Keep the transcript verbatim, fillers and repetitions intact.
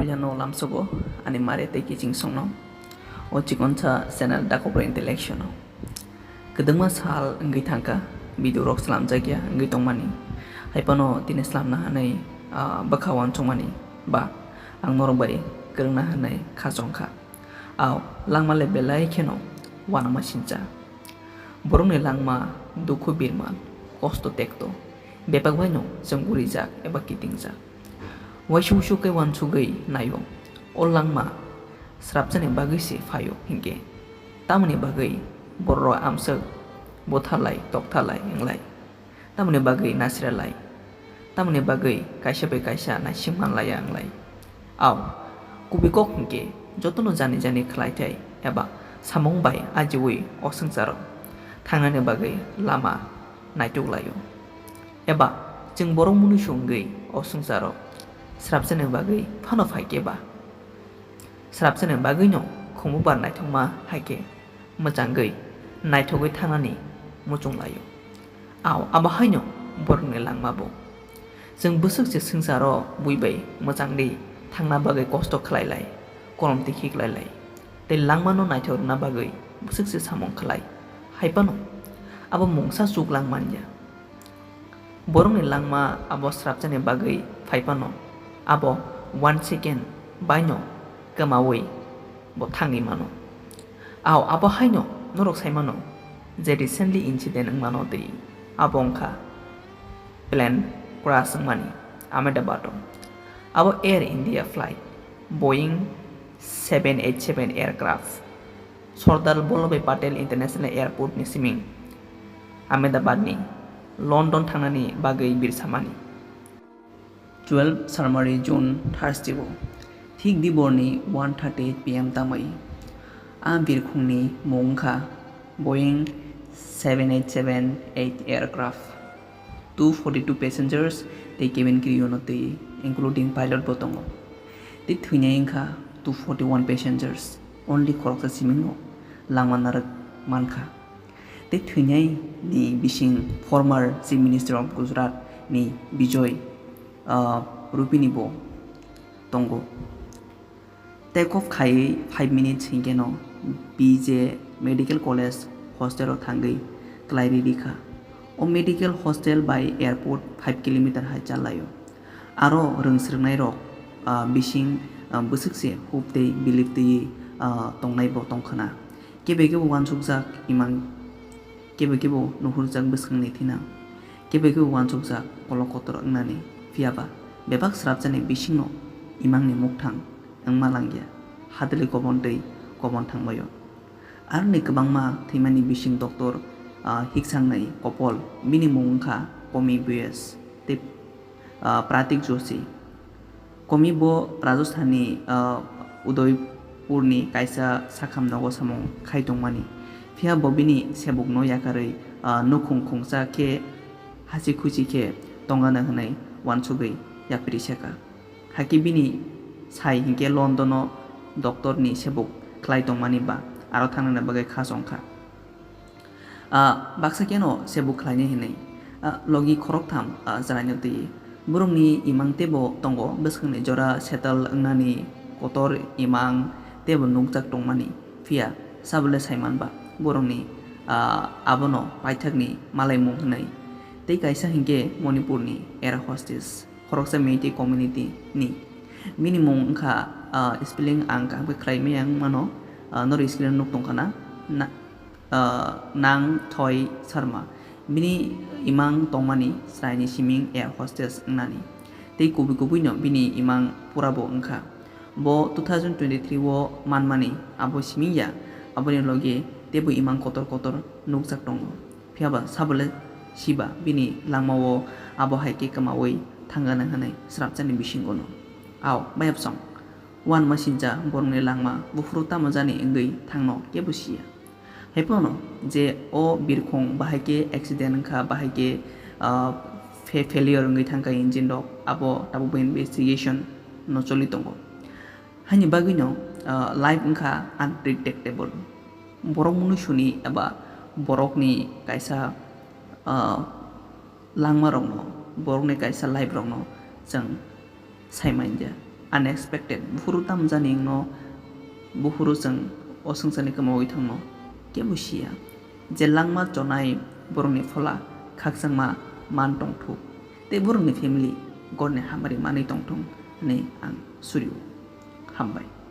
Yano lamsogo ani mare tei kiching songno. O chikonsa channel Dakopra Intellectual no. Kwdwngma sal wngwi thangkha, video rok slamjakya wngwi tongmani. Haipano tini slamna hwnwi, ah, bwkha uansukmani ba ang norok bai kwrwngna hwnwi kha chongkha. Ao langma le belai kheno uanama sincha. Borokni langma dukhu birman, kosto tekto, bebak baino chwng gurijak eba kitingjak. Waisa uisu khe uansugwi naio, o langma srapjani bagwi se phaio hinkhe. Tamoni bagwi bororok amswk bothalai tokthalai wnglai. Tamoni bagwi nasiralai. Tamoni bagwi kaisa bai kaisa naising manlaiya wnglai. Ao, kubui kok hinkhe jotono jani jani khlaithai eba samung bai ajiui o swngcharo thangnani bagwi lama naituklaio. Eba chwng borok munuisu wngwi o swngcharo srapjani bagwi phano phaikhe ba? Srapjani bagwino khumbubar naithokma haikhe mwchangwi naithogwi thangnani muchunglaio. Ao abo haino borokni langma bo. Chwng bwswk se swngcharo bui bai mwchangdi thangna bagwi kosto khlailai, kolom twi khiklailai, tei langmano naithok rwna bagwi bwswk se samung khlai. Haipano abo mungsa chuk lang manya. Borokni langma abo srapjani bagwi phai phano, abo one second baino kwmaui bo thangwi mano. Ao abo haino norok sai mano je recently incident wng mano twi, abo wngkha plane crash wngmani Ahmedabad o. Abo Air India flight Boeing seven eight seven aircraft Sardar Vallabhbhai Patel International Airport ni siming Ahmedabad ni London thangnani bagwi birsamani. Twelve January June Thursday o thik diborni one thirty eight P M tamwi a birkhungni mung wngkha Boeing seven eight seven eight aircraft. Two forty two passengers tei cabin crew no twi, including pilot bo tongo. Tei thwinai wngkha two forty one passengers, only khoroksa siming no langma narwk mankha. Tei thwinai ni bising former Chief Minister of Gujarat ni Bijoy, ah, Rupini bo tongo. Take off khaiwi five minutes hinkhe no B J Medical College hostel o thangwi klai ri rikha. O medical hostel bai airport five kilometer hai chalaio. Aro rwng swrwngnairok, ah, bising, ah, bwswk se hub tei bilip twiwi, ah, tongnai bo tongkhwna. Kebe kebo uansukjak imang, kebe kebo nuhurjak bwskangni thinang, kebe kebo uansukjak kolok kotor wngnani. Phiyaba bebak srapjani bisingno imangni mukthang wngma langya, hadwlwi kobon tei kobon thangbaio. Aroni kwbangma thwimani bising doctor, ah, hiksangnai kopol, bini mung wngkha Komi Buyas tei, ah, Pratik Joshi. Komi bo Rajasthanni, ah, Udaipurni kaisa sakham nogo samung khai tongmani. Phiya bo bini sebukno yakarwi, ah, nukhung khungsa khe hasi khusi khe tongana hwnwi uansugwi yapri seka. Hakhe bini sai hinkhe London-o doctor-ni sebuk khlai tongmani ba aro thangnani bagwi kha chongkha. Ah, baksa kheno sebuk khlainai hinwi, ah, logi khoroktham, ah, chwraino twi. Borokni imang teibo tongo, bwskangni jora settle wngnani kotor imang teibo nukjak tongmani. Phiya sabole saimanba borokni, ah, abono paithakni malaimung hinwi. Tei kaisa hinkhe Manipurni air hostess, khoroksa Meitei community ni. Bini mung wngkha, ah, spelling ang kaham khe khlai maya wng mano, ah, noro screen o nuk tongkha na, na, ah, Nang Thoi Sharma. Bini imang tongmani chwraini siming air hostess wngnani. Tei kubui kubuino bini imang pura bo wngkha. Bo two thousand twenty-three o manmani abo siming ya, aboni loge teibo imang kotor kotor nukjak tongo. Phiyaba sabole siba bini langmao abo hai khe kwmaui thangana hwnwi srapjani bisingono. Ao, bayapsong, uanama sincha borokni langma buphuru tamo jani wngwi thangno kebo siya. Haiphano je o birkhong bahai khe accident wngkha, bahai khe, ah, fa-, failure wngwi thangkha engine rok, abo tabukbo investigation no choli tongo. Haini bagwino, ah, life wngkha unpredictable. Borok munuisuni eba borokni kaisa, ah, langmarokno, borokni kaisa life rokno chwng sai manya. Unexpected buphuru tamjani wngno buphuru chwng o swngcharni kwmawi thangno kebo siya. Je langma chonai borokni phola khakchangma man tongthuk tei borokni family gorni hamari manwi tongthung hwnwi ang surio. Hambai.